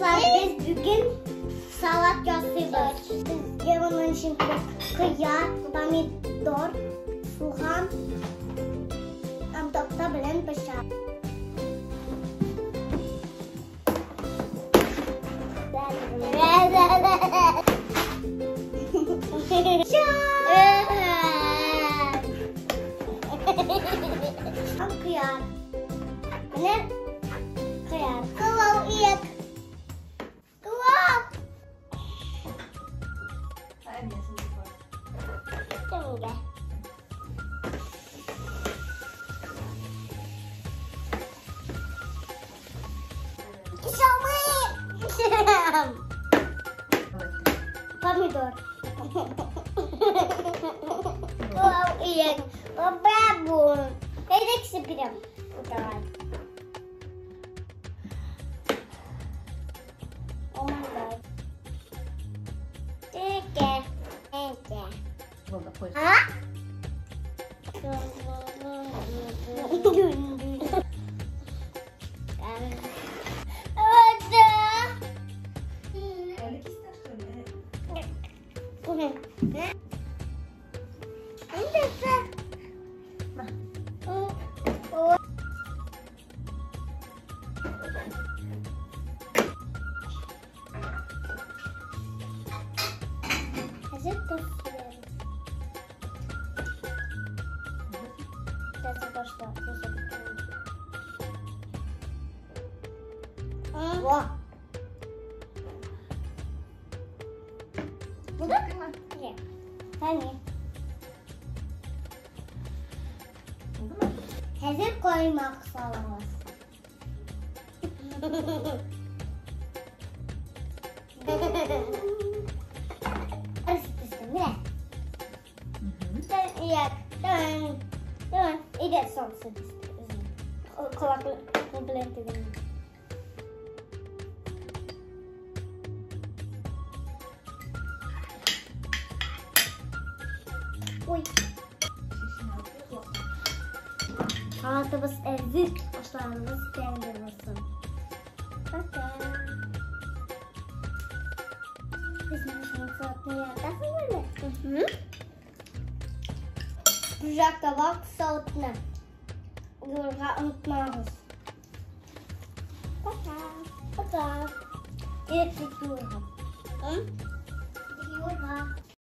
Дуслар, без бүген салат ясыйбыз. Безгә моның өчен кирәк кыяр, помидор, суган һәм такта белән пычак. Һәм кыяр. Менә кыяр. Кылау ияк. Кылау. Тәңгә. Помидор. Кылау ияк. Попробуем. Әйдә кисеп бирәм. Давай. Oh my God. Тәкә. Тәкә. Булды, куй. А? Әле кистең, что ли? На. Хәзер тоз сибәбез. Хәзер башла. Во. Булды? Булдымы? Әни. Булдымы? Хәзер каймак салабыз. Менә. Як, давай, давай, иде солнце. Колак белән түгел. Ой. Салатыбыз әзер, ашларыбыз тәмле булсын. Пока. Безнең салатны яратасыңмы? Пыжак табак савытны. Юрга онытмагыз. Пока. Пока. Электрик юрга. Юрга.